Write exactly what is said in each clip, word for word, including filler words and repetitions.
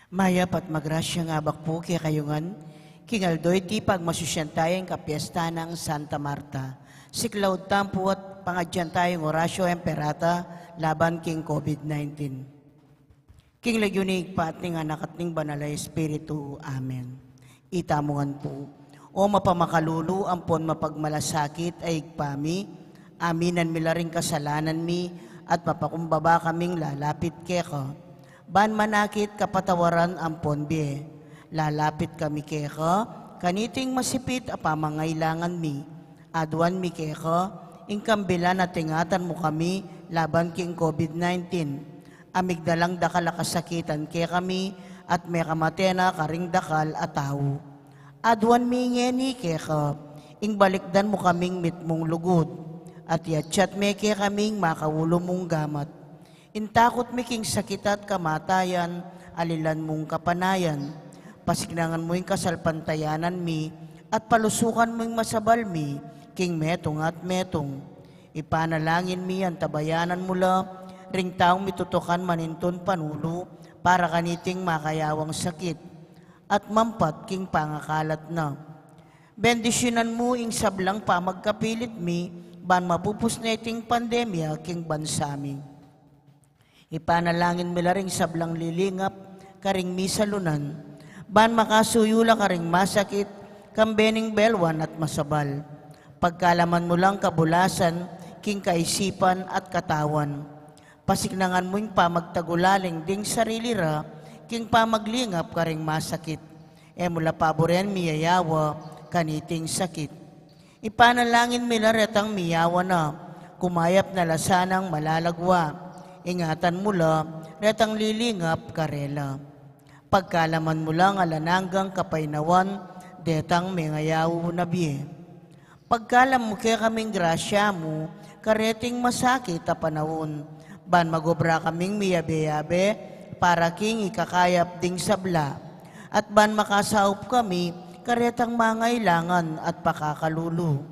Mayap at magrasyang abak pu kekayu ngan, king aldo iti pagmasusyan taya ing kapiesta nang Santa Marta. Siklaud tamu pu at pangadyan taya ing Oratio Imperata laban king COVID nineteen. King lagyu ning Ibpa at ning Anak at ning Banal a Espiritu. Amen. Itamu ngan pu. O mapamakalulu ampon mapagmalasakit a Ibpa mi, aminan mi la ring kasalanan mi at mapakumbaba kaming lalapit keka. Ban manakit kapatawaran ampon bie. Lalapit kami keka, kaniting masipit a pamangailangan mi. Aduan mi keka, ing kambilan at ingatan mu kami laban king COVID nineteen. A migdalang dakal a kasakitan kekami at mekamate na karing dakal a tau. Aduan mi ngeni keka, ing balikdan mu kaming mitmung lugud, at iatsat me kekaming makaulu mung gamat. Ing takut mi king sakit at kamatayan, alilan mung kapanayan. Pasiknangan mu ing kasalpantayanan mi, at palusukan mu ing masabal mi, king metung at metung. Ipanalangin mi, antabayanan mu la, ring taung mitutukan manintun panulu, para kaniting makayawang sakit, at mampat king pangakalat na. Bendisyunan mu ing sablang pamagkapilit mi, ban mapupus na iting pandemya king bansa mi. Ipanalangin mi la ring sablang lilingap karing misalunan, ban makasuyu la karing masakit, kambe ning belwan at masabal. Pagkalaman mu lang kabulasan, king kaisipan at katawan. Pasiknangan mu ing pamagtagulaling ding sarili ra, king pamaglingap karing masakit. E mu la paburen miyayawa, kaniting sakit. Ipanalangin mi la retang miyawa na, kumayap na la sanang malalagwa. Ingatan mu la, retang lilingap karela. Pagkalaman mu lang alang anggang kapaynawan, detang mengayaw na bie. Pagkalam mu kekaming grasya mu, kareting masakit a panaun, ban magobra kaming miyabe-yabe, para king ikakayap ding sabla, at ban makasaup kami, karetang mangailangan at pakakalulu.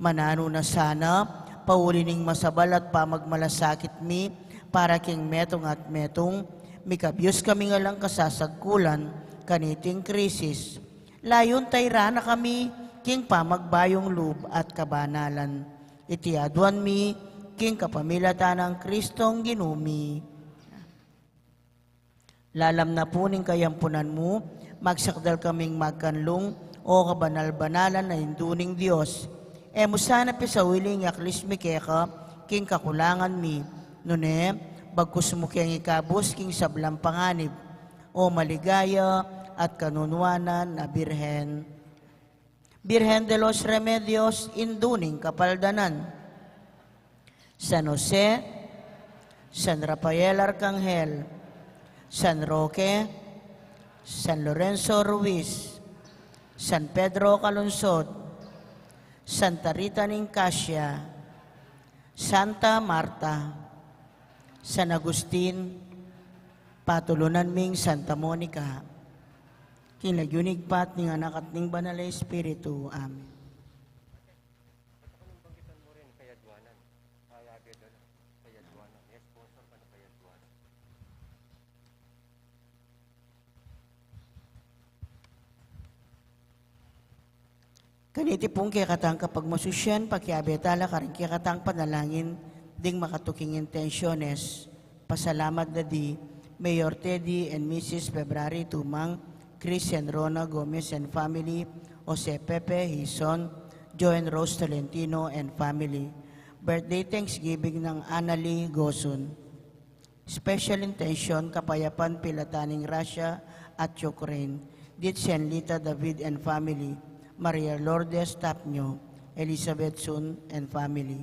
Mananu na sana, pauli ning masabal at pamagmalasakit mi, para king metung at metung, mikabyus kaming alang kasasagkulan, kaniting krisis. Layun tayran na kami, king pamagbayung lub at kabanalan. Iti aduan mi, king kapamilatan nang Kristong Ginu mi. Lalam na pu ning kayampunan mu, magsakdal kaming magkanlung, o kabanal-banalan a Indu ning Dios. E mu sana pisawili ing aklis mi keka, king kakulangan mi, nune, bagkus mu keng ikabus king sablang panganib, o maligaya at kanunuanan a Birhen. Birhen de los Remedios, Indu ning Kapaldanan. San Jose, San Rafael Arcangel, San Roque, San Lorenzo Ruiz, San Pedro Calungsod, Santa Rita ning Cascia, Santa Marta, San Agustin, patulunan ming Santa Monica. King lagyu ning Ibpa at ning Anak at ning Banal a Espiritu. Amen. Kaniti pung kekatang kapagmasusyan, pakiabe tala karing kekatang panalangin ding makatuking intensyones. Pasalamat da di Mayor Teddy and Missus February Tumang, Chris and Rona Gomez and family, Jose Pepe Hison, Joe and Rose Tolentino and family. Birthday Thanksgiving nang Annalie Gosun. Special intention, kapayapan pilatan ning Russia at Ukraine. Ditsen Lita David and family, Maria Lourdes Tapnio, Elizabeth Sun and family.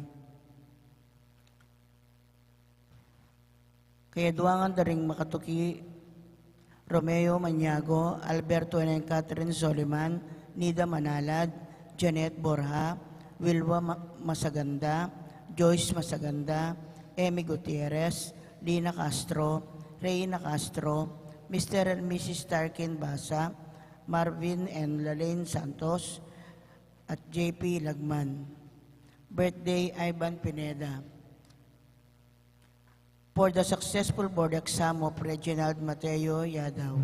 Kaya duangan da ring makatuki, Romeo Maniago, Alberto and Catherine Soliman, Nida Manalad, Janet Borja, Wilwa Ma-, Masaganda, Joyce Masaganda, Emmy Gutierrez, Lina Castro, Reina Castro, Mister and Missus Tarkin Basa, Marvin and Lalaine Santos, at J P Lagman. Birthday, Ivan Pineda. For the successful board exam of Reginald Mateo Yadaw.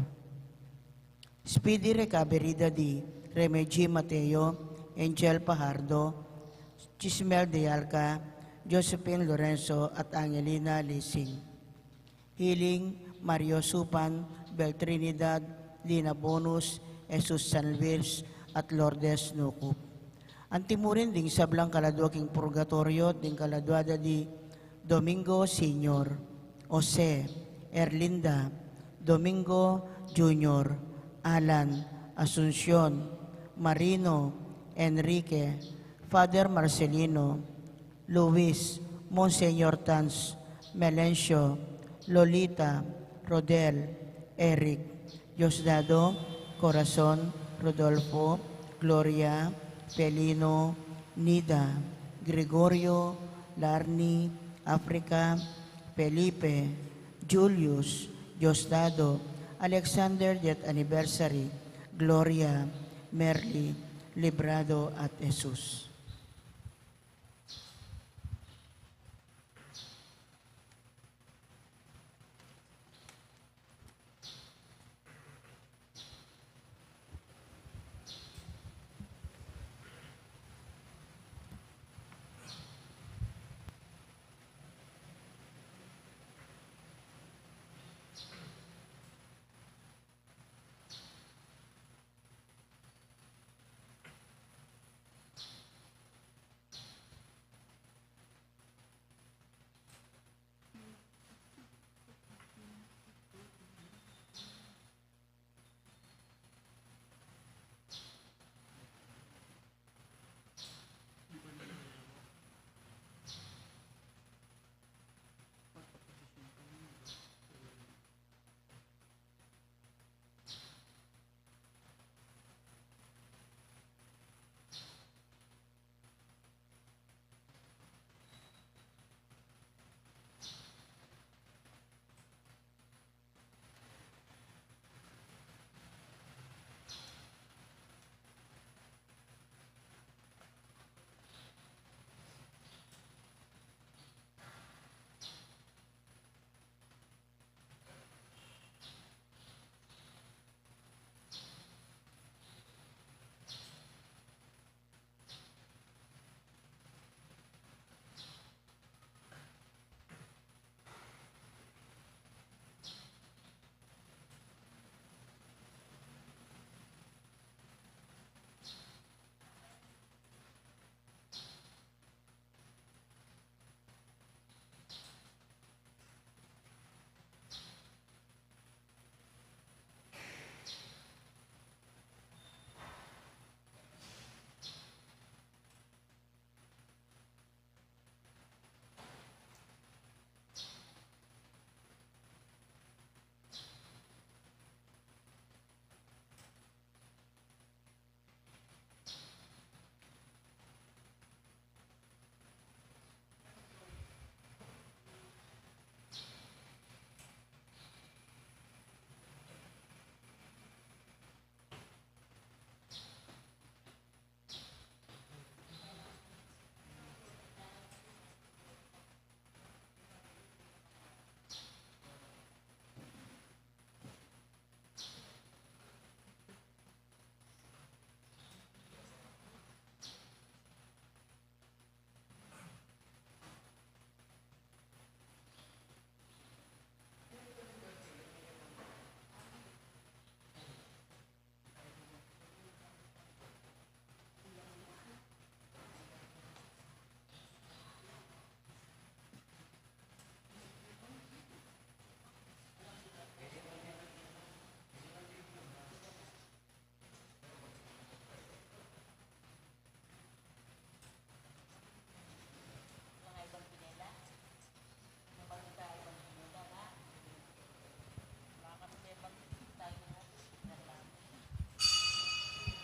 Speedy recovery da di Remegi Mateo, Angel Pajardo, Chismel de Alca, Josephine Lorenzo, at Angelina Lising. Healing, Mario Supan, Bel Trinidad, Lina Bonus, Jesus San Luis, at Lourdes Nucup. Antimurin ding sablang kaladua king purgatoryo, ding kaladua da di Domingo Senior, Jose, Erlinda, Domingo Junior, Alan, Asuncion, Marino, Enrique, Father Marcelino, Luis, Monsignor Tans, Melencio, Lolita, Rodel, Eric, Diosdado, Corazon, Rodolfo, Gloria, Felino, Nida, Gregorio, Larni, Africa, Felipe, Julius, Diosdado, Alexander, death anniversary, Gloria, Merly, Librado, at Jesus.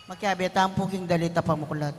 Makiabe tamu pu king dalit a pamuklat.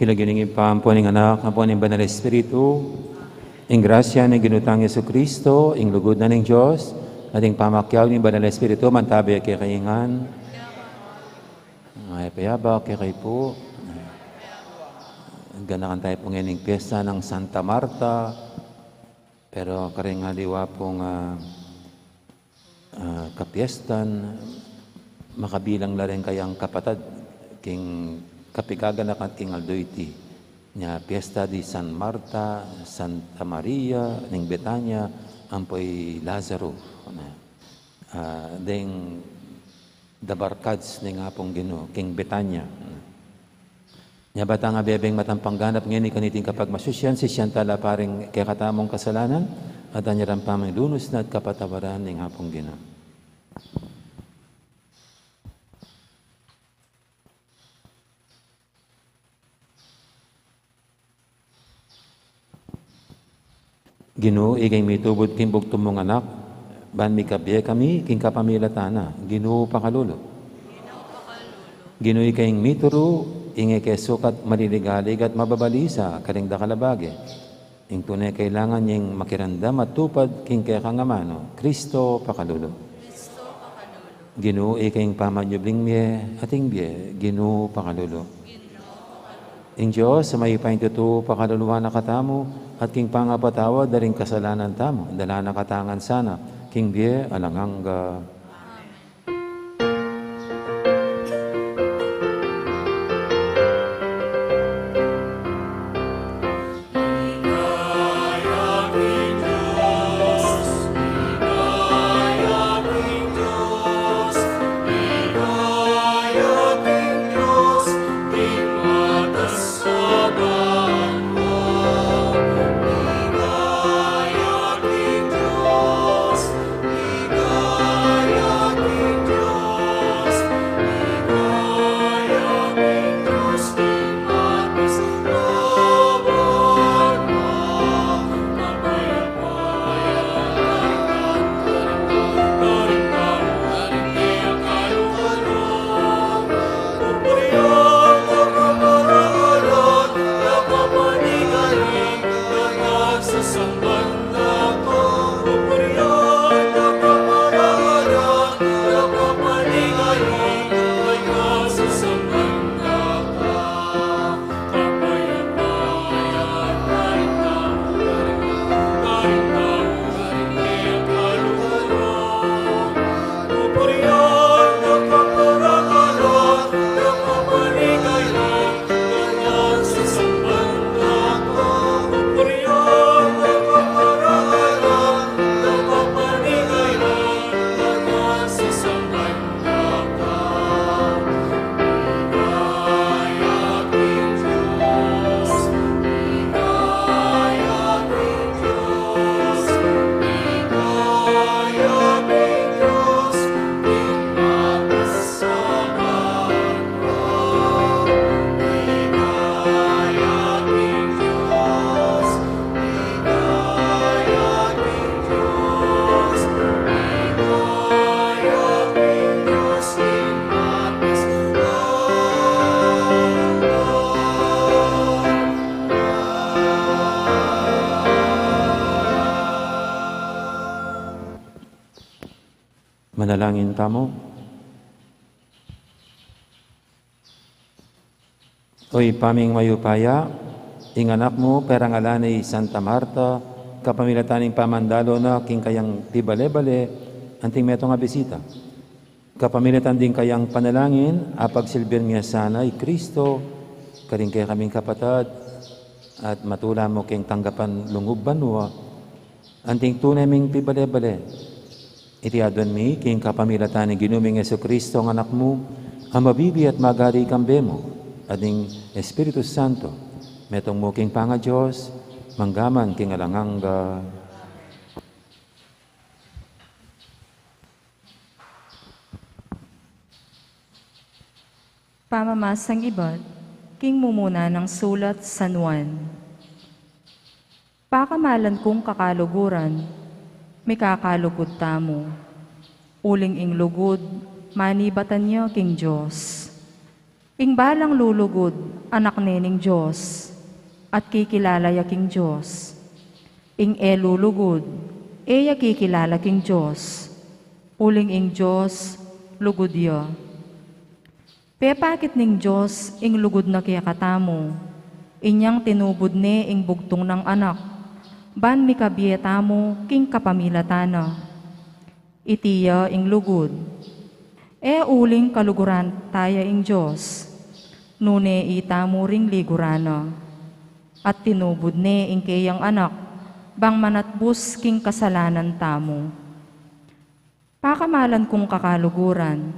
King lagyu ning Ibpa, ampo ning Anak, ampo ning Banal Espiritu. Ing grasya ning Ginu tang Jesucristo, ing lugud na ning Dios, at ing pamakiabe ning Banal Espiritu, mantabe kekayu ngan. Mayap a abak kekayu pu. Ganakan tamu pu ngeni ing piyesta nang Santa Marta. Pero karing aliwa pung, ah, ah, kapiestan, makabilang la ring kayang kapatad king kapigaganakan king aldo iti. Nya piyesta di San Marta, Santa Maria ning Betania, ampo i Lazaro. Ah, deng dabarkads ning Apung Ginu king Betania. Nya ba tang abebeng matampang ganap ngeni kaniting kapagmasusian, sisian tala pa ring kekatamung kasalanan, at anya ran pamang lunus na at kapatawaran ning Apung Ginu. Ginu, ika ing mitubud king bugtung mung Anak, ban mikabie kami king kapamilatan na. Ginu, pakalulu. Ginu, ika ing mituru, ing e ke sukat maliligalig at mababalisa karing dakal a bage. Ing tune kailangan ing makiramdam at tupad king kekang amanu. Kristo, pakalulu. Ginu, ika ing pamanyubling mie at ing bie. Ginu, pakalulu. Ing Dios a mayupayang tutu, pakaluluan na katamu, at king pangapatawad da ring kasalanan tamu, dala na katamu ngan sana king bie alang angga. Manalangin tamu. O Ibpa ming mayupaya, ing Anak mu, perangalan na i Santa Marta, kapamilatan ning pamandalo na king kayang pibale-bale, anting metung a bisita. Kapamilatan ding kayang panalangin, apagsilbir mie sana i Kristo, karing kekaming kapatad, at matula mu king tanggapan lungub banua, anting tune ming pibale-bale. Iti aduan mi king kapamilatan ning Ginu ming Jesucristo, ing Anak mu, a mabibie at magari kambe mu, at ning Espiritu Santo, metung mu king pangaDios, manggaman king alang angga. Pamamasang ibat king mumuna nang sulat San Juan. Pakamalan kung kakaluguran, mikakalugud tamu, uling ing lugud manibatan ya king Dios. Ing balang lulugud, anak ne ning Dios, at kikilala ya king Dios. Ing e lulugud, e ya kikilala king Dios, uling ing Dios lugud ya. Pepakit ning Dios ing lugud na kekatamu, inyang tinubud ne ing bugtung nang Anak, ban mikabie tamu king kapamilatan na. Iti ya ing lugud. E uling kaluguran ta ya ing Dios, nune itamu ring liguran na. At tinubud ne ing keyang Anak, bang manatbus king kasalanan tamu. Pakamalan kung kakaluguran,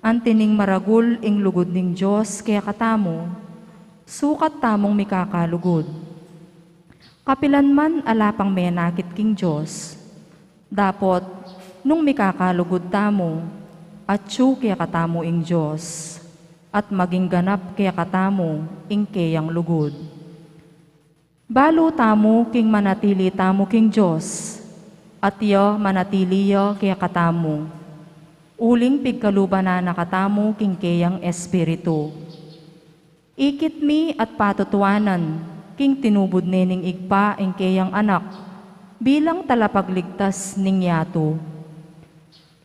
anti ning maragul ing lugud ning Dios kekatamu, sukat tamung mikakalugud. Kapilan man ala pang menakit king Dios, dapot nung mikakalugud tamu, atyu kekatamu ing Dios, at maging ganap kekatamu ing keyang lugud. Balu tamu king manatili tamu king Dios, at ya manatili ya kekatamu, uling pigkaluban na katamu king keyang Espiritu. Ikit mi at patutuanan king tinubud ne ning Ibpa ing keyang Anak bilang talapagligtas ning yatu.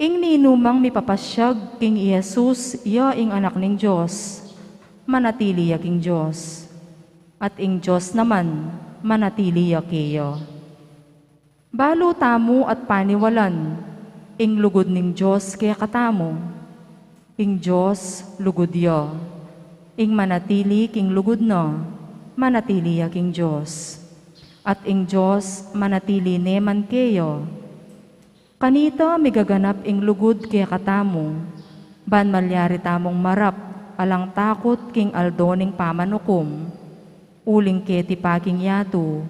Ing ninumang mipapasyag king i Jesus ya ing Anak ning Dios, manatili ya king Dios, at ing Dios naman manatili ya keya. Balu tamu at paniwalan ing lugud ning Dios kekatamu. Ing Dios lugud ya. Ing manatili king lugud na, manatili ya king Dios, at ing Dios manatili ne man keya. Kanita migaganap ing lugud kekatamu, ban malyari tamung marap alang takut king aldo ning pamanukum, uling keti pa king yatu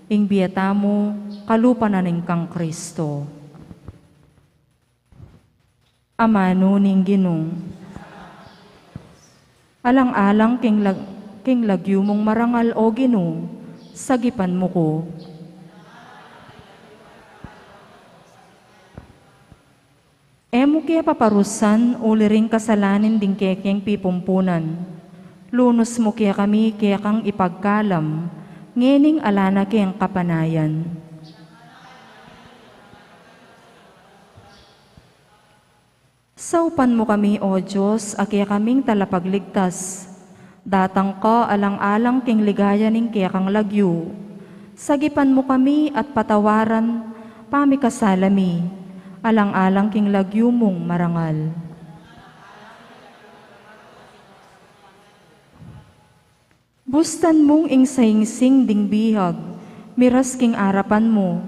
ing bie tamu kalupa na ning kang Kristo. Amanu ning Ginu. Alang-alang king lag-, king lagyu mung marangal, O Ginu, sagipan mu ku. E mu ke paparusan uli ring kasalanan ding kekeng pipumpunan. Lunus mu kekami kekang ipagkalam, ngening ala na keng kapanayan. Saupan mu kami, O Dios, a kekaming talapagligtas. Datang ka alang-alang king ligaya ning kekang lagyu. Sagipan mu kami at patawaran pamikasala mi, alang-alang king lagyu mung marangal. Bustan mung ing saingsing ding bihag, miras king arapan mu,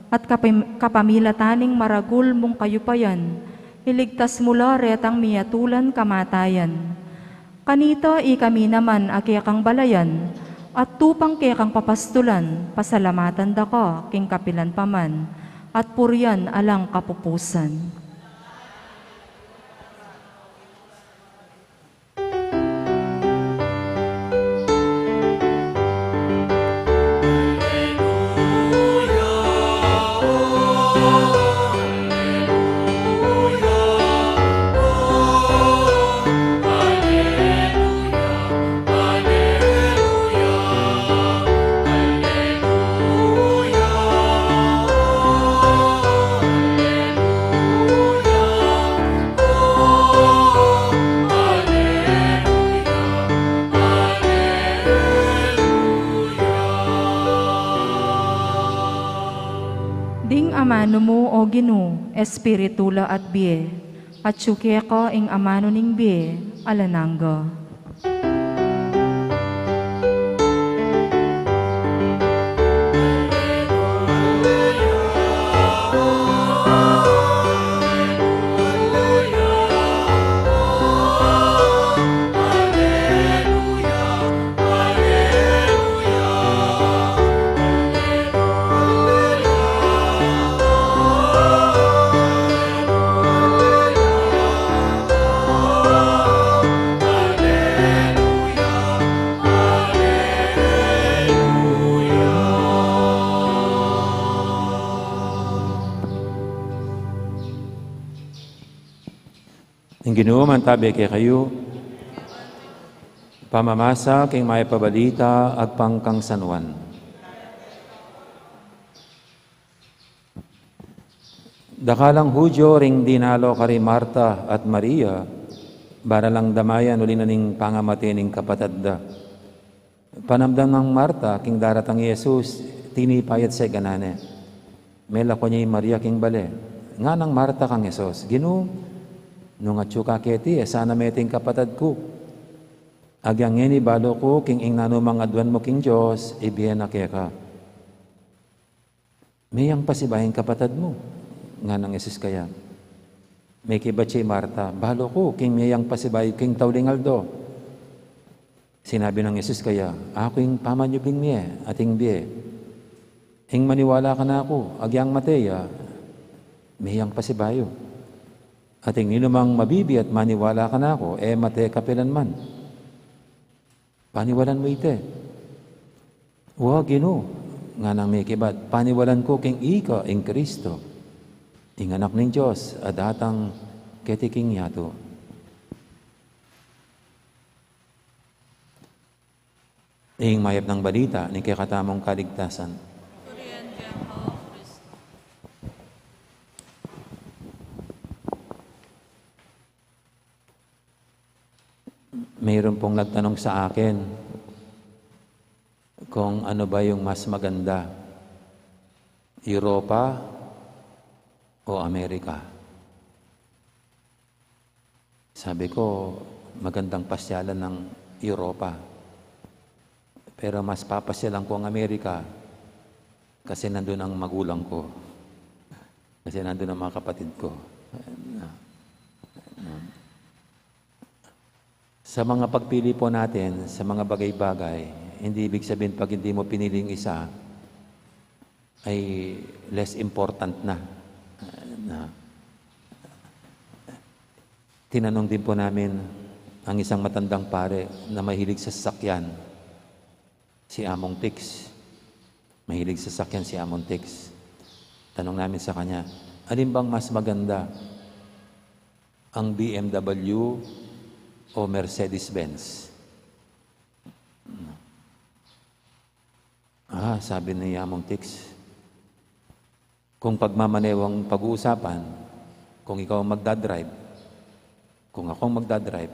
at kapam-, kapamilatan ning maragul mung kayupayan, iligtas mu la retang miyatulan kamatayan. Kanita ikami naman a kekang balayan, at tupang kekang papastulan, pasalamatan da ka king kapilan pa man, at purian alang kapupusan. Ding amanu mu, O Ginu, espiritu la at bie, atyu keka ing amanu ning bie alang angga. Ing Ginu mantabi kekayu. Pamamasa king Mayap a Balita agpang kang San Juan. Dakalang Hudyo ring dinalo kari Marta at Maria, para lang damayan uli na ning pangamate ning kapatad da. Panamdam nang Marta king daratang i Jesus, tinipay at seganan ne. Melako ne i Maria king bale. Nganang Marta kang Jesus, "Ginu, nung atyu ka keti, e sana mete ing kapatad ku. Agyang ngeni balu ku king ing nanumang aduan mu king Dios, ibie na keka." "Meyang pasibayu ing kapatad mu," nganang Jesus kaya. Mekibat ya i Marta, "Balu ku king meyang pasibayu king tauling aldo." Sinabi nang Jesus kaya, "Aku ing pamanyubling mie at ing bie. Ing maniwala kanaku, agyang mate ya, meyang pasibayu. At ing ninumang mabibie at maniwala kanaku, e mate kapilanman." "Paniwalan mu iti?" "Wa, Ginu," nganang mekibat, "paniwalan ku king ika ing Kristo, ing Anak ning Dios, a datang keti king yatu." Ing mayap nang balita ning kekatamung kaligtasan. Mayroon pong nagtanong sa akin kung ano ba yung mas maganda, Europa o Amerika. Sabi ko, magandang pasyalan ng Europa. Pero mas papasyalan ko ang Amerika kasi nandun ang magulang ko. Kasi nandun ang mga kapatid ko. Sa mga pagpili po natin, sa mga bagay-bagay, hindi ibig sabihin pag hindi mo pinili yung isa, ay less important na. Na tinanong din po namin ang isang matandang pare na mahilig sa sasakyan, si Among Tix. Mahilig sa sasakyan si Among Tix. Tanong namin sa kanya, "Alin bang mas maganda, ang B M W o Mercedes-Benz?" "Ah," sabi ni Among Tix, "kung pagmamanewang pag-uusapan, kung ikaw ang magdadrive, kung ako ang magdadrive,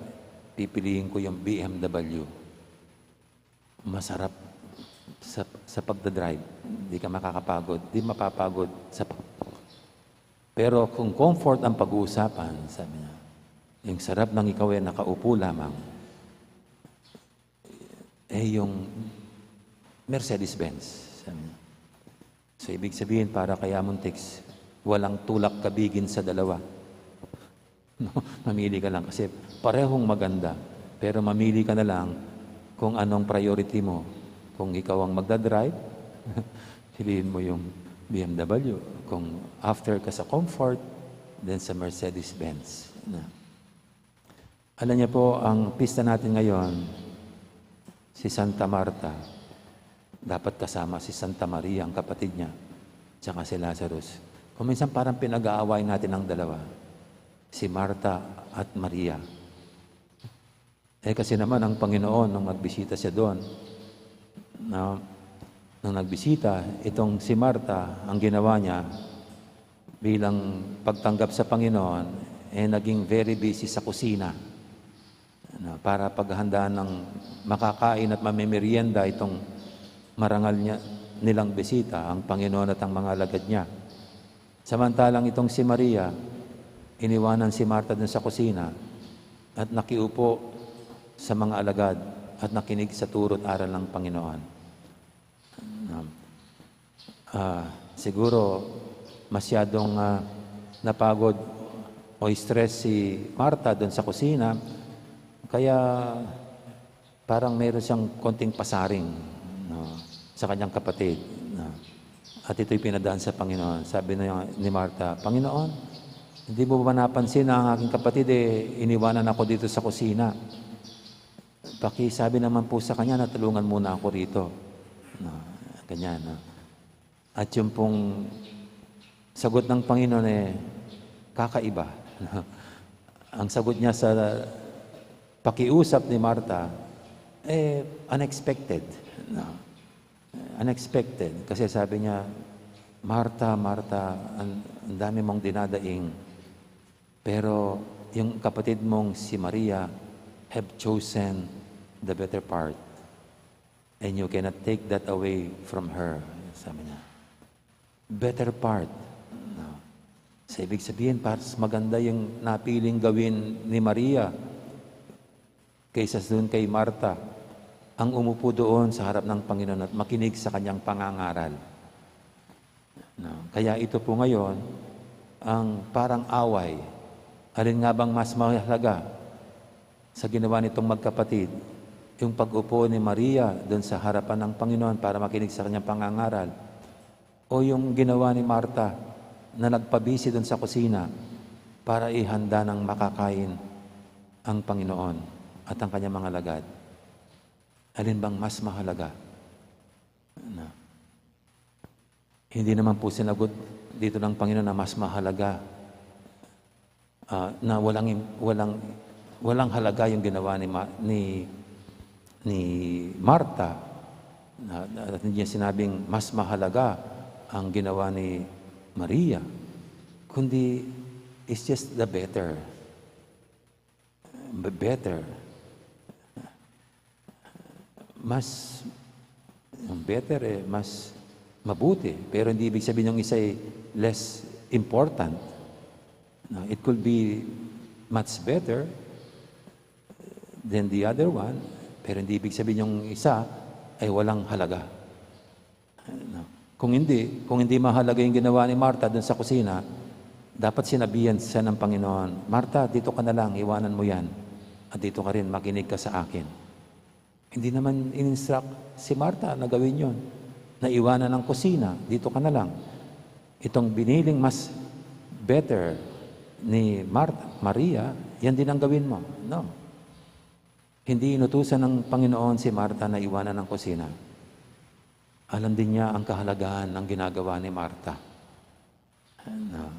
pipiliin ko yung B M W. Masarap sa, sa pagdadrive. Di ka makakapagod, di mapapagod sa pag-, pero kung comfort ang pag-uusapan," sabi niya, "yung sarap ng ikaw ay nakaupo lamang, eh, yung Mercedes-Benz," sabi niya. So, ibig sabihin, para kay Among Tix, walang tulak kabigin sa dalawa. No? Mamili ka lang kasi parehong maganda. Pero mamili ka na lang kung anong priority mo. Kung ikaw ang magdadrive, piliin mo yung B M W. Kung after ka sa comfort, then sa Mercedes-Benz. Na. Alam niyo po, ang pista natin ngayon, si Santa Marta, dapat kasama si Santa Maria, ang kapatid niya, tsaka si Lazarus. Kung minsan parang pinag-aaway natin ang dalawa, si Marta at Maria. Eh, kasi naman ang Panginoon, nung nagbisita siya doon, na, nung nagbisita itong si Marta, ang ginawa niya bilang pagtanggap sa Panginoon, eh, naging very busy sa kusina. Ano, para paghandaan ng makakain at mamimerienda itong marangal niya, nilang bisita, ang Panginoon at ang mga alagad niya. Samantalang itong si Maria, iniwanan si Marta dun sa kusina at nakiupo sa mga alagad at nakinig sa turo't aral ng Panginoon. Um, ah, siguro masyadong, ah, napagod o stress si Marta dun sa kusina, kaya parang meron siyang konting pasaring, no, sa kanyang kapatid, no. At ito'y pinadaan sa Panginoon. Sabi na ni Marta, "Panginoon, hindi mo ba napansin na ang aking kapatid, eh, iniwanan ako dito sa kusina? Pakisabi naman po sa kanya na tulungan muna ako rito." No, ganyan, no. At yung pong sagot ng Panginoon, eh, kakaiba. Ang sagot niya sa pakiusap ni Marta, Eh, unexpected. No? Eh, unexpected. Kasi sabi niya, "Marta, Marta, ang, ang dami mong dinadaing. Pero yung kapatid mong si Maria have chosen the better part. And you cannot take that away from her," sabi niya. Better part. No? Sa ibig sabihin, mas maganda yung napiling gawin ni Maria kaysa dun kay Marta, ang umupo doon sa harap ng Panginoon at makinig sa kanyang pangangaral. No? Kaya ito po ngayon ang parang away. Alin nga bang mas mahalaga sa ginawa nitong magkapatid? Yung pag-upo ni Maria doon sa harapan ng Panginoon para makinig sa kanyang pangangaral, o yung ginawa ni Marta na nagpabisi doon sa kusina para ihanda ng makakain ang Panginoon at ang kanyang mga lagad? Alin bang mas mahalaga? Na, hindi naman po sinagot dito ng Panginoon na mas mahalaga, ah, na walang im-, walang, walang halaga yung ginawa ni Ma-, ni, ni Marta. Na, na, at hindi niya sinabing mas mahalaga ang ginawa ni Maria, kundi it's just the better. B-, better. Mas, yung better, eh, mas mabuti. Pero hindi ibig sabihin yung isa ay less important. No, it could be much better than the other one, pero hindi ibig sabihin yung isa ay walang halaga. No? Kung hindi, kung hindi mahalaga yung ginawa ni Marta dun sa kusina, dapat sinabihan siya ng Panginoon, "Marta, dito ka na lang, iwanan mo yan. At dito ka rin, makinig ka sa akin." Hindi naman in-instruct si Marta na gawin yon, na iwanan ang kusina, "Dito ka na lang. Itong biniling mas better ni Marta, Maria, yan din ang gawin mo." No. Hindi inutusan ng Panginoon si Marta na iwanan ang kusina. Alam din niya ang kahalagahan ng ginagawa ni Marta. No?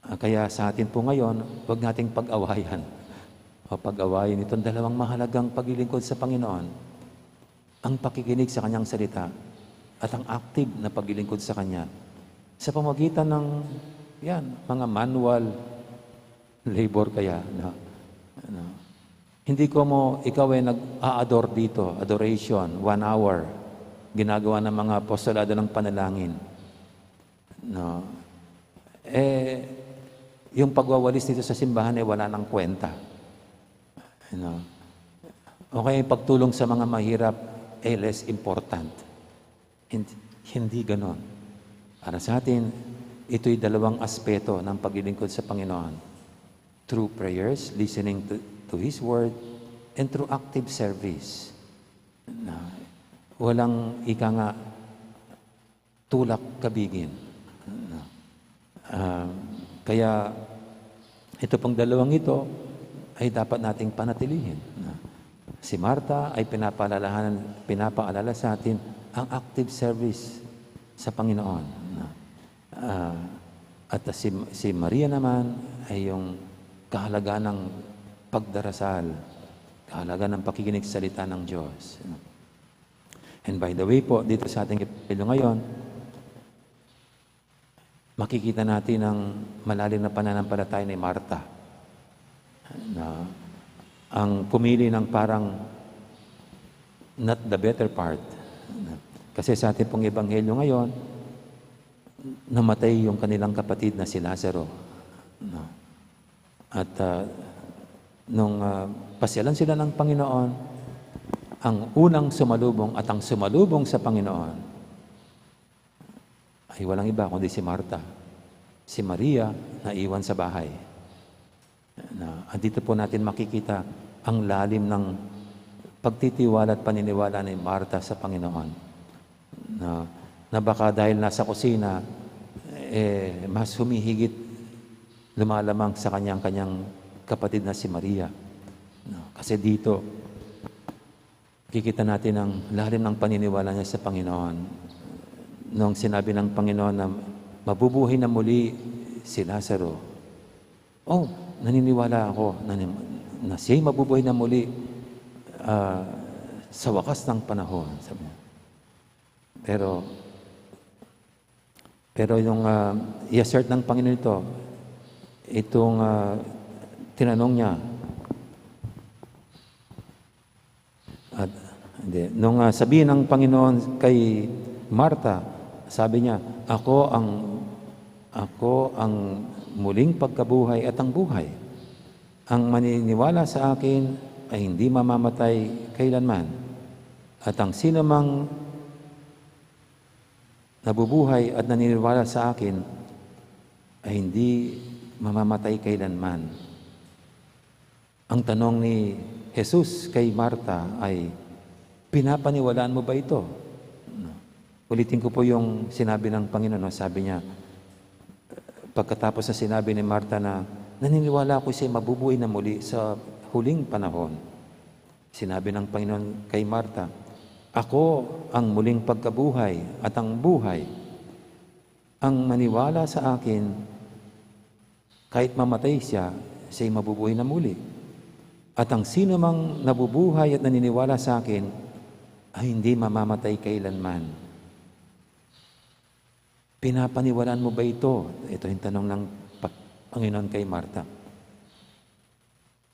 Ah, kaya sa atin po ngayon, huwag nating pag-awayan o pag-awayin itong dalawang mahalagang paglilingkod sa Panginoon, ang pakikinig sa kanyang salita at ang active na paglilingkod sa kanya sa pamagitan ng, yan, mga manual labor kaya, no? Ano? Hindi ko mo, ikaw ay nag-a-adore dito, adoration, one hour, ginagawa ng mga apostolado ng panalangin. No? Eh, yung pagwawalis dito sa simbahan ay wala nang kwenta. No? O kaya yung pagtulong sa mga mahirap ay less important. Hindi, hindi ganon. Para sa atin, ito'y dalawang aspeto ng paglilingkod sa Panginoon. Through prayers, listening to, to His Word, and through active service. Na, walang ika nga tulak kabigin. Na, ah, kaya ito pong dalawang ito ay dapat nating panatilihin. Na, si Marta ay pinapaalalahan, pinapaalala sa atin ang active service sa Panginoon. Na, ah, at si, si Maria naman ay yung kahalagahan ng pagdarasal, kahalagahan ng pakikinig sa salita ng Diyos. And by the way po, dito sa ating ebanghelyo ngayon, makikita natin ang malalim na pananampalataya ni Marta, na ang pumili ng parang not the better part. Kasi sa ating pong ebanghelyo ngayon, namatay yung kanilang kapatid na si Lazaro. No? At, ah, nung, ah, pasyalan sila ng Panginoon, ang unang sumalubong at ang sumalubong sa Panginoon ay walang iba kundi si Marta. Si Maria naiwan sa bahay. Na, andito po natin makikita ang lalim ng pagtitiwala at paniniwala ni Marta sa Panginoon. Na, na baka dahil nasa kusina, eh, mas humihigit lumalamang sa kanyang-kanyang kapatid na si Maria. No? Kasi dito, kikita natin ang lalim ng paniniwala niya sa Panginoon. Nung sinabi ng Panginoon na mabubuhay na muli si Lazaro, "Oh, naniniwala ako na, na siya'y mabubuhay na muli, ah, sa wakas ng panahon, sabi niya. Pero, pero yung, ah, i-assert ng Panginoon ito, itong, ah, tinanong niya, at, hindi, nung, ah, sabi ng Panginoon kay Marta, sabi niya, "Ako ang, ako ang muling pagkabuhay at ang buhay. Ang maniniwala sa akin ay hindi mamamatay kailanman. At ang sino mang nabubuhay at naniniwala sa akin ay hindi mamamatay kailanman." Ang tanong ni Jesus kay Marta ay, "Pinapaniwalaan mo ba ito?" No. Ulitin ko po yung sinabi ng Panginoon, no? Sabi niya, pagkatapos na sinabi ni Marta na, "Naniniwala ako siya'y mabubuhay na muli sa huling panahon." Sinabi ng Panginoon kay Marta, "Ako ang muling pagkabuhay at ang buhay. Ang maniwala sa akin, kahit mamatay siya, siya'y mabubuhay na muli. At ang sino mang nabubuhay at naniniwala sa akin, ay hindi mamamatay kailanman." "Pinapaniwalaan mo ba ito?" Ito yung tanong ng pa-, Panginoon kay Marta.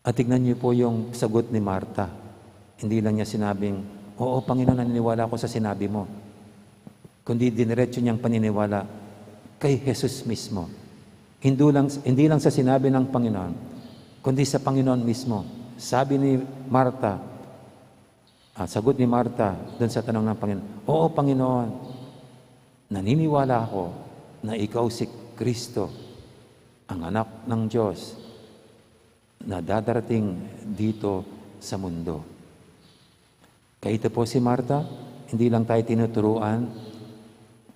At tignan niyo po yung sagot ni Marta. Hindi lang niya sinabing, "Oo, Panginoon, naniniwala ako sa sinabi mo." Kundi diniretso niyang paniniwala kay Jesus mismo. Hindi lang, hindi lang sa sinabi ng Panginoon, kundi sa Panginoon mismo. Sabi ni Marta, ah, sagot ni Marta dun sa tanong ng Panginoon, "Oo, Panginoon, naniniwala ako na ikaw si Kristo, ang Anak ng Diyos na dadarating dito sa mundo." Kaya ito po si Marta, hindi lang tayo tinuturuan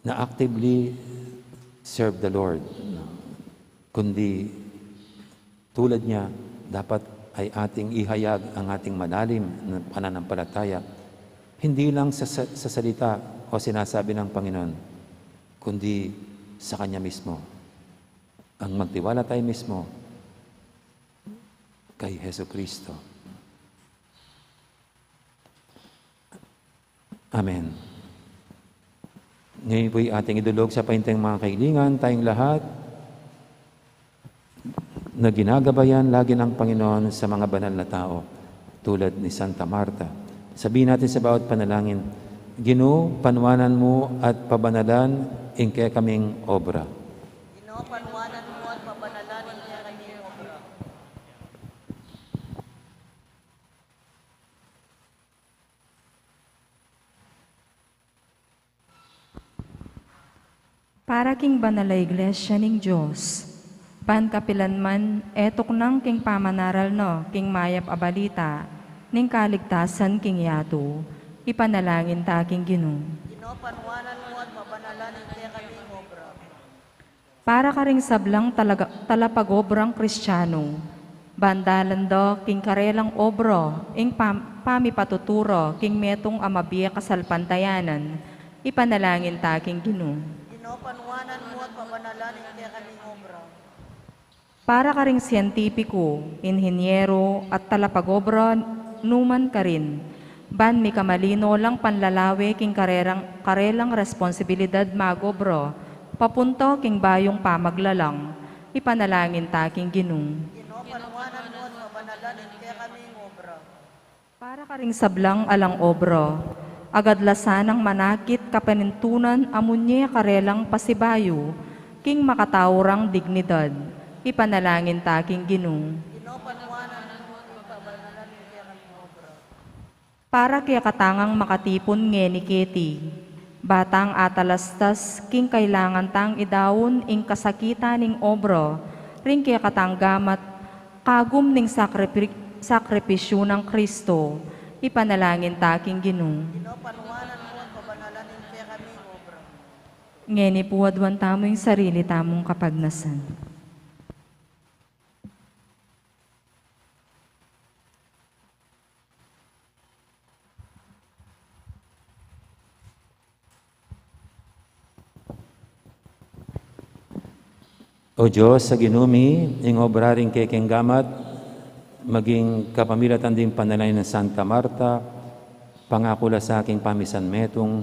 na actively serve the Lord, no? Kundi tulad niya, dapat ay ating ihayag ang ating malalim na pananampalataya, hindi lang sa, sa, sa salita o sinasabi ng Panginoon, kundi sa Kanya mismo. Ang magtiwala tayo mismo kay Jesucristo. Amen. Ngayon po'y ating idulog sa painteng mga kailingan, tayong lahat na ginagabayan lagi ng Panginoon sa mga banal na tao, tulad ni Santa Marta. Sabihin natin sa bawat panalangin, "Ginu, panuanan mu at pabanalan ing kekaming obra." Ginu, panuanan mu at pabanalan ing kekaming obra. Para king banal a Iglesia ning Dios, ban kapilan man e tuknang king pamanaral na king mayap a balita ning kaligtasan king yatu, ipanalangin ta king Ginu. Ginu, panuanan mu at pabanalan ing kekaming obra. Para karing sablang talaga, talapagobrang Kristiano, ban dalan da king karelang obra ing pam-, pamipatutura king metung a mabie kasalpantayanan, ipanalangin ta king Ginu. Ginu, panuanan mu at pabanalan ing kekaming obra. Para karing sientipiku, inhinyero, at talapagobra numan karin, ban mikamalino lang panlalawe king karerang, karelang responsibilidad magobra, papunta king bayung pamaglalang, ipanalangin ta king Ginu. Ginu, panuanan mu at pabanalan ing kekaming obra. Para karing sablang alang obra, agad la sanang manakit kapanintunan a munye karelang pasibayu, king makatau rang dignidad, ipanalangin ta king Ginu. Ginu, panuanan mu at pabanalan ing kekaming obra. Para kekatang makatipun ngeni keti, ba tang atalastas king kailangan tang idaun ing kasakitan ning obra ring kekatang gamat kagum ning sakripi-, sakripisyu nang Kristo, ipanalangin ta king Ginu. Ginu, panuanan mu at pabanalan ing kekaming obra. Ngeni pu aduan tamu ing sarili tamung kapagnasan. O Dios, sa Ginu mi, ing obra ring kekeng gamat, maging kapamilatan ding panalangin nang Santa Marta, Pangaku la sa king pamisan metung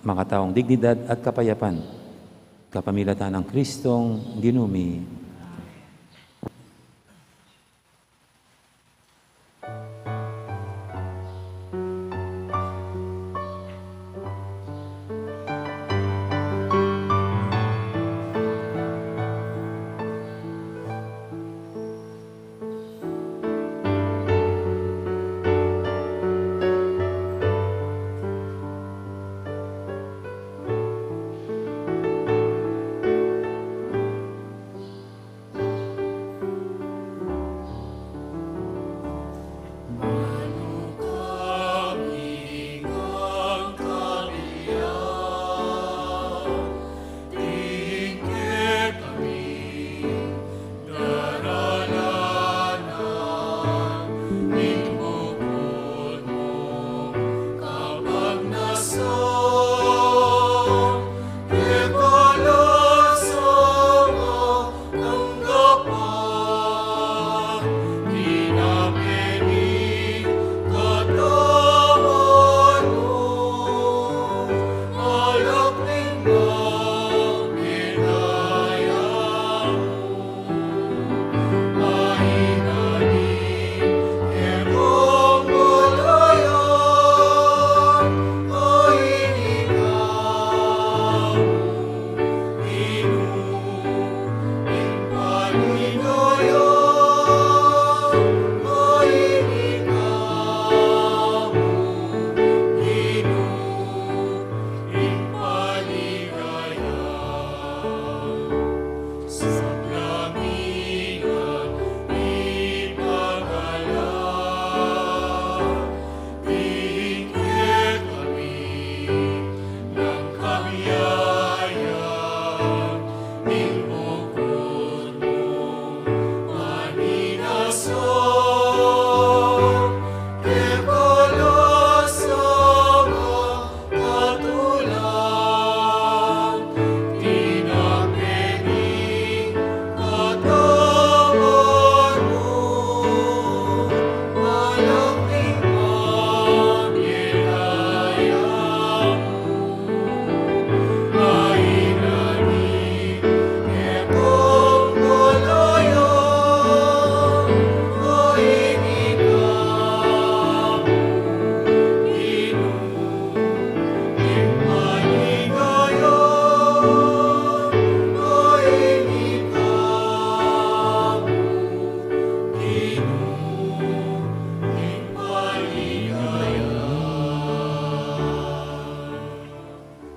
makataung dignidad at kapayapan, kapamilatan nang Kristong Ginu mi.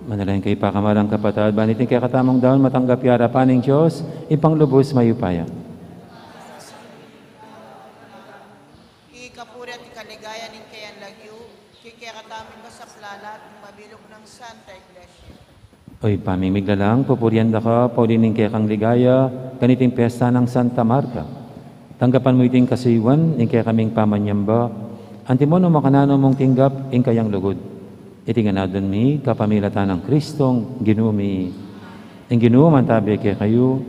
Manalangin kayu, pakamalan kung kapatad, ban iting kekatamung daun matanggap ya arapan ning Dios, Ibpang lubus mayupaya. Ing kapurian at ing kaligayan ning keyang lagyu, king kekatamung kasaplalan at ning mabilug nang Santa Iglesia. O Ibpa ming miglalang, pupurian da ka pauli ning kekang ligaya kaniting pesta nang Santa Marta. Tanggapan mu iting kasuyuan ning kekaming pamanyamba, antimo nung makananu mung tinggap ing kayang lugud. Iti ngan adwan mi kapamilatan nang Kristong Ginu mi. Ing Ginu mantabi kekayu.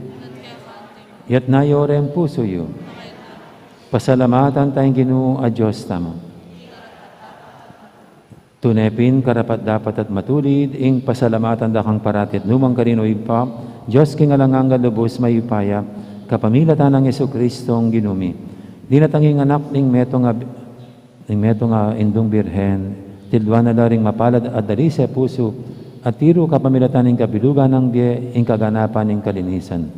Iyatas yu ring pusu yu. Pasalamatan taya ing Ginu a Dios tamu. Tune pin karapat-dapat at matulid ing pasalamatan da kang parati at nukarin man karin, O Ibpa, Dios king alang angga, lubus mayupaya, kapamilatan nang Jesucristong Ginu mi. Dinatang ing anak ning metung a, ning metung a indung birhen, tilduan na la ring mapalad a dalise pusu, at tiru kapamilatan ning kabilugan nang bie ing kaganapan ning kalinisan.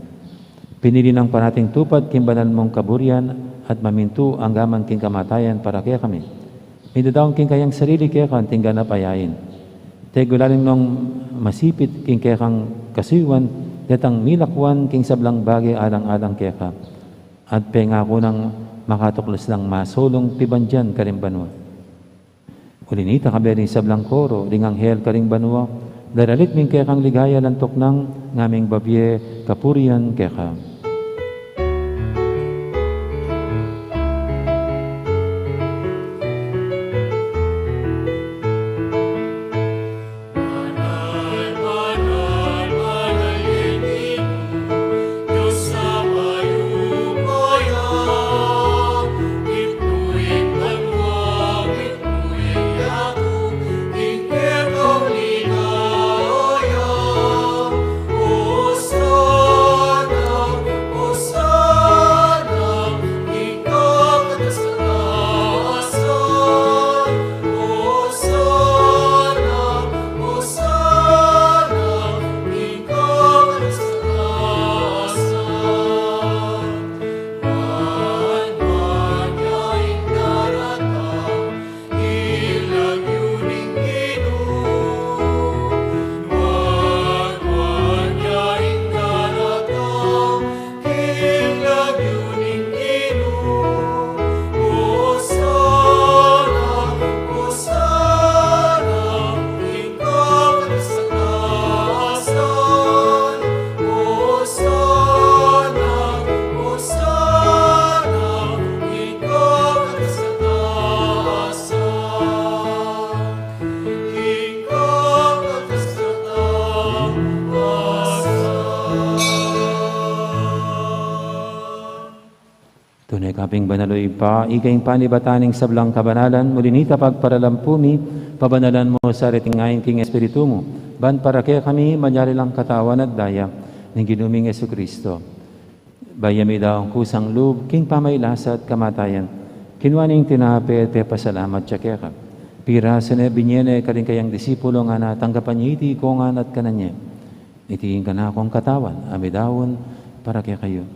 Pinili nang parating tupad king banal mung kaburian at mamintu angga man king kamatayan para kekami. Midadaun king kayang sarili keka anting ganap a yain. Tegulaling nung masipit king kekang kasuyuan, detang milakwan king sablang bage alang-alang keka. At pengaku nang makatuklas lang masulung pibandian karing banua. Uli nita, kabe ring sablang koro ring anghel karing banua, daralitming kekang ligaya lantuk nang ngaming babie kapurian keka. Ibpa, ika ing panibatan ning sablang kabanalan, muli nita pagparalan pu mi, pabanalan mu sa reting ain king Espiritu mu, ban para kekami malyari lang katawan at daya ning Ginu ming Jesucristo. Bayu ya midaun kusang lub king pamailasa at kamatayan, kinua ne ing tinape, pepasalamat ya keka, pirasu ne, binie ne karing kayang disipulo, ngana, tanggapan ye iti ikayu ngan at kanan ye. Iti ing kanakung katawan a midaun para kekayu.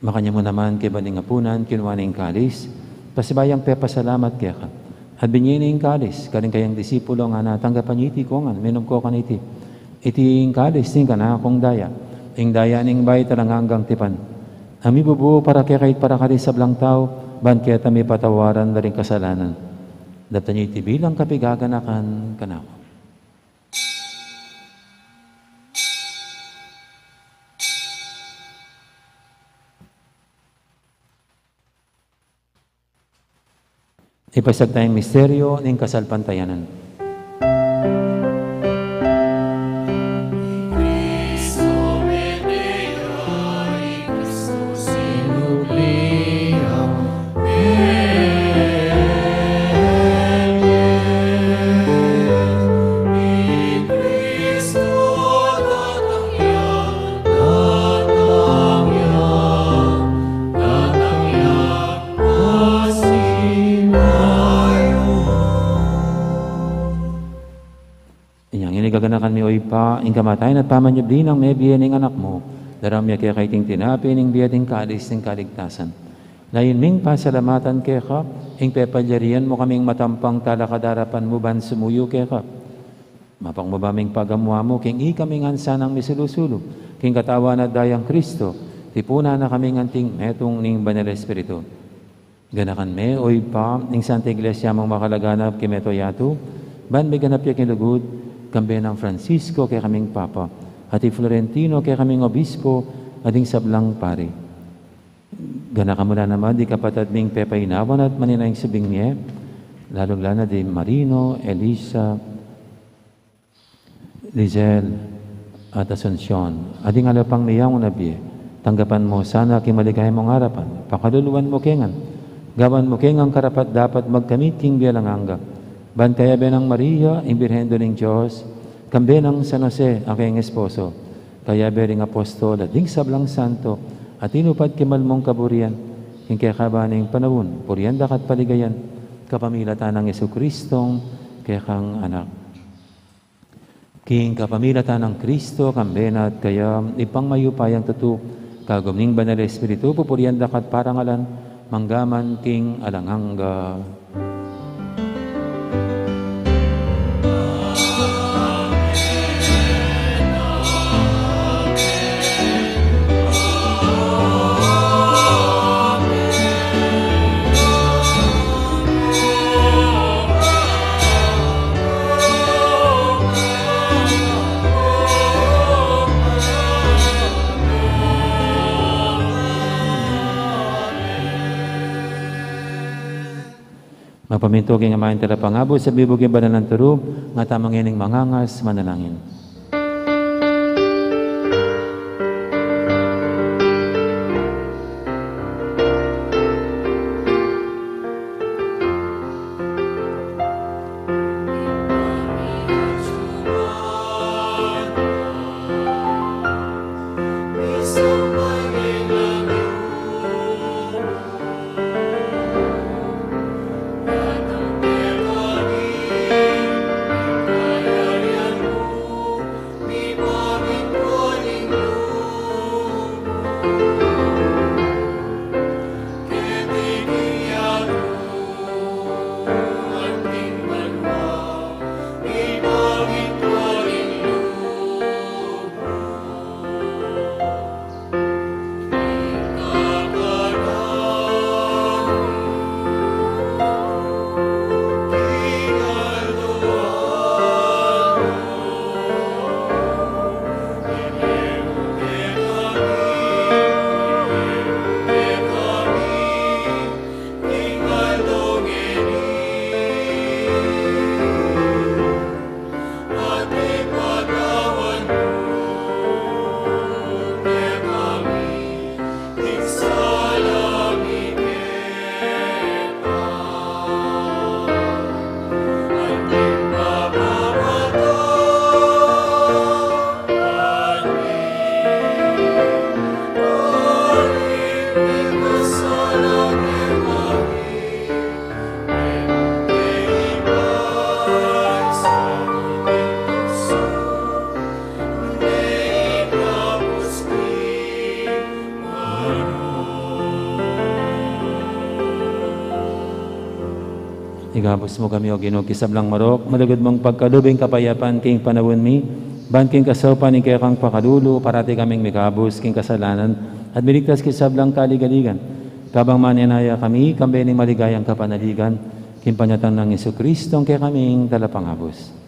Makanyan mu naman kaybat ning apunan, kinua ne ing kalis, pasibayu yang pepasalamat keka, at binie ne ing kalis karing kayang disipulo, ngana, tanggapan ye iti ikayu ngan, minum kayu kaniti. Iti ing kalis ning kanakung daya, ing daya ning bayu at alang anggang tipan, a mibubu para kekayu at para karing sablang tau, ban keta mipatawaran la ring kasalanan. Daptan ye iti bilang kapaganakan kanaku. Ipasiag taya ing misteryu ning kasalpantayanan. Inyang ini gaganakan mi, O Ibpa, ing kamatayan at pamanyubli nang mebie ning Anak mu, daraun mi keka iting tinape ning bie at ing kalis ning kaligtasan. Layun ming pasalamatan keka ing pepalyarian mu kaming matampang talakad king arapan mu ban sumuyu keka. Mapakmu ba ming pagamuan mu king ikami ngan sanang misulu-sulu king katawan at dayang Kristo, tipunan na kaming anting metung ning Banal Espiritu. Ganakan me, O Ibpa, ing Santa Iglesia mung makalaganap king mabilug a yatu, ban miganap ya king lugud, kambe nang Francisco kekaming Papa, at i Florentino kekaming Obispo, at ding sablang pari. Ganakan mu la naman ding kapatad ming pepainawan at maninayang subling mie, lalung-lalu na di Marino, Elisa, Lizelle, at Asuncion, at ding aliwa pang miyawang na bie. Tanggapan mu sana king maligaya mung arapan, pakaluluan mu ke ngan, gawan mu ke ngan karapat-dapat magkamit king bie alang angga. Ban kayabe nang Maria, ing Birhen Indu ning Dios, kambe nang San Jose, a kayang esposo, kayabe ring apostol, at ding sablang santo a tinupad king mal mung kaburian, king kekaban ning panaun, purian da ka at paligayan, kapamilatan nang Jesucristong kekang Anak. King kapamilatan nang Kristo, kambe na at kaya, Ibpang mayupayang tutu, kagum ning Banal Espiritu, pupurian da ka at parangalan, mangga man king alang angga. Magpamintu king Ama ing Talapangabus, at mibug king banal nang turu, ngatamu ngening mangangas manalangin. Ikabus mu kami, O Ginu, king sablang marok, malugud mung pagkalub ing kapayapan king panaun mi, ban king kasaupan ning kekang pakalulu, parati kaming mikabus king kasalanan, at miligtas king sablang kaligaligan. Kabang manenaya kami, kambe ning maligayang kapanaligan, king panyatang nang Jesucristo, ing kekaming Talapangabus.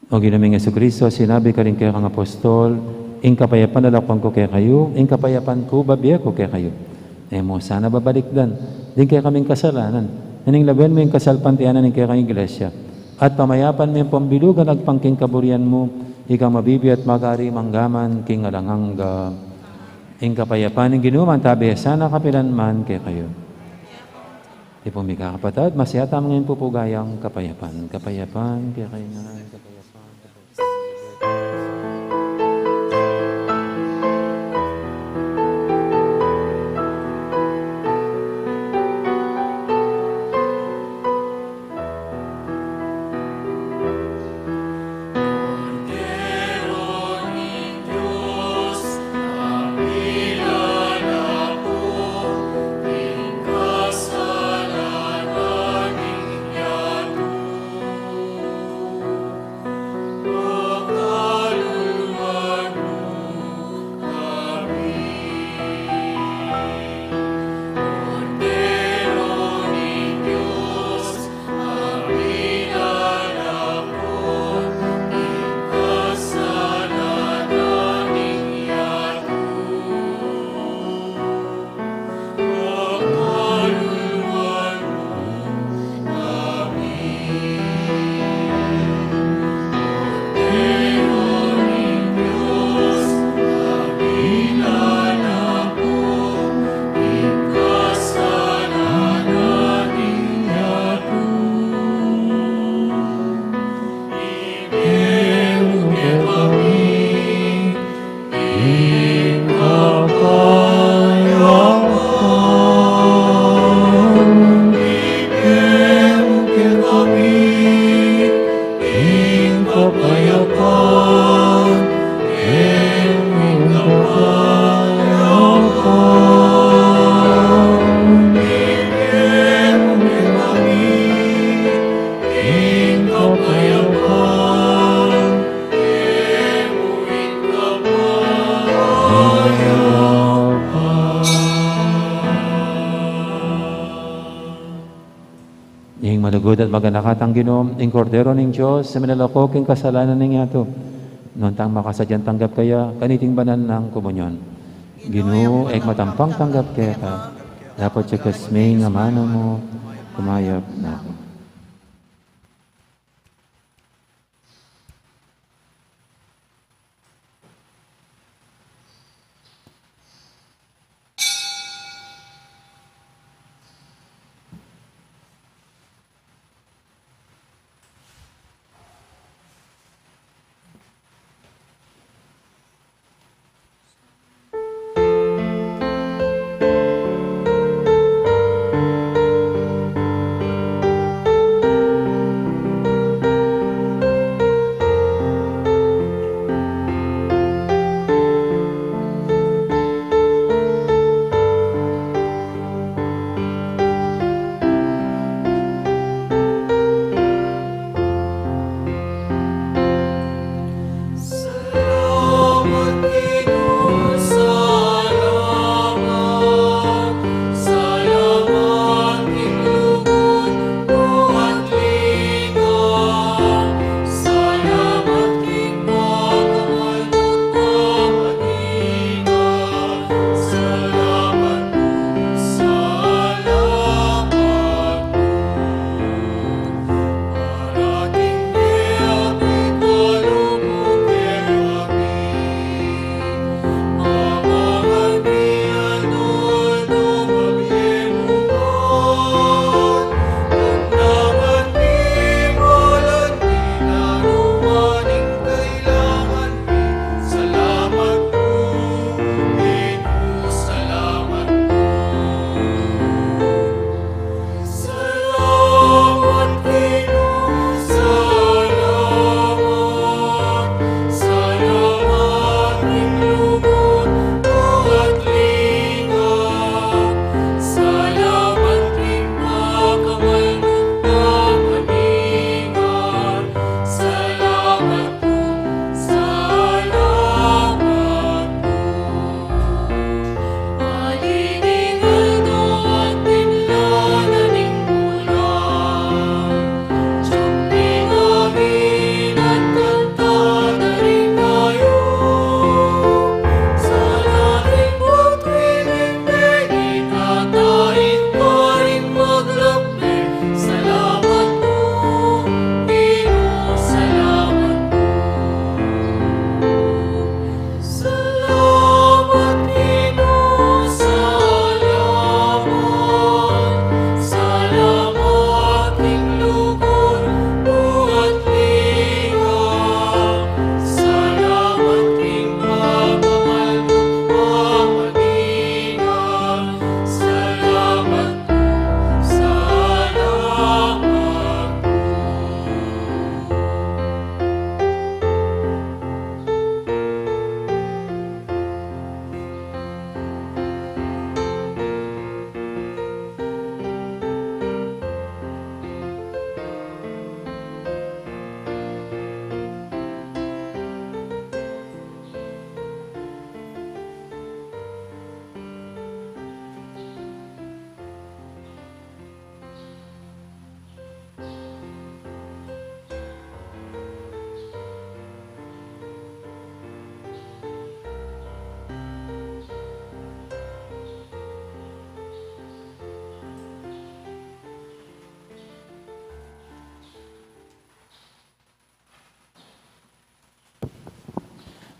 O Ginu ming Jesucristo, sinabi karing kekang apostol, "Ing kapayapan lalakwan ku kekayu, ing kapayapan ku bibie ku kekayu." E mu sana babalikdan ding kekaming kasalanan, nune lawen mu ing kasalpantayanan ning kekang Iglesia, at pamayapan me ing pambilugan agpang king kaburian mu, ikang mabibie at mag-ari manggaman king alang angga. Ing kapayapan ning Ginu manatili sana kapilan man kekayu. Ipung mikakapatad, masayaat tamu ngan ing pupugayan kapayapan. Kapayapan kekayu ngan, kapayapan, kapayapan. Ing malugud at maganaka tang Ginu, ing Kordero ning Dios, a milalako king kasalanan ning yatu. Nuan tang makasadyang tanggap kaya kaniting banal nang komunyon. Ginu, e ku matampang tanggap keka, dapot yakas me ing amanu mu, kumayap na ku.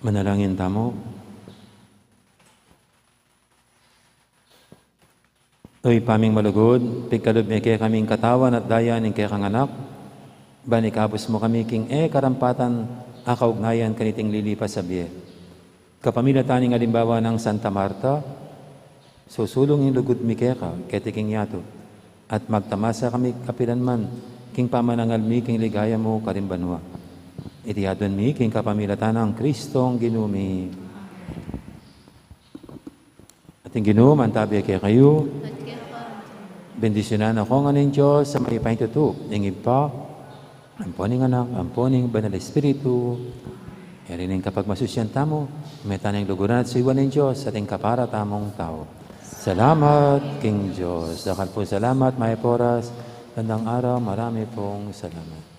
Manalangin tamu. O Ibpa ming malugud, pigkalub me kekaming katawan at daya ning kekang Anak, ban ikabus mu kami king e karampatan a kaugnayan kaniting lilipas a bie. Kapamilatan ning alimbawa nang Santa Marta, susulung ing lugud mi keka keti king yatu, at magtamasa kami kapilan man king pamanangal mi king ligaya mu karin banua. Iti adwan mi king kapamilatan nang Kristong Ginu mi. At ing Ginu mantabi kekayu. Bendisyunan na kayu ngan ning Dios a mayupayang tutu, ing Ibpa, ampo ning Anak, ampo ning Banal Espiritu. Eri ning kapagmasusyan tamu, meta ning luguran at suyuan ning Dios at ing kapara tamung tau. Salamat king Dios. Dakal pung salamat, mayap a oras, gandang araw, marami pung salamat.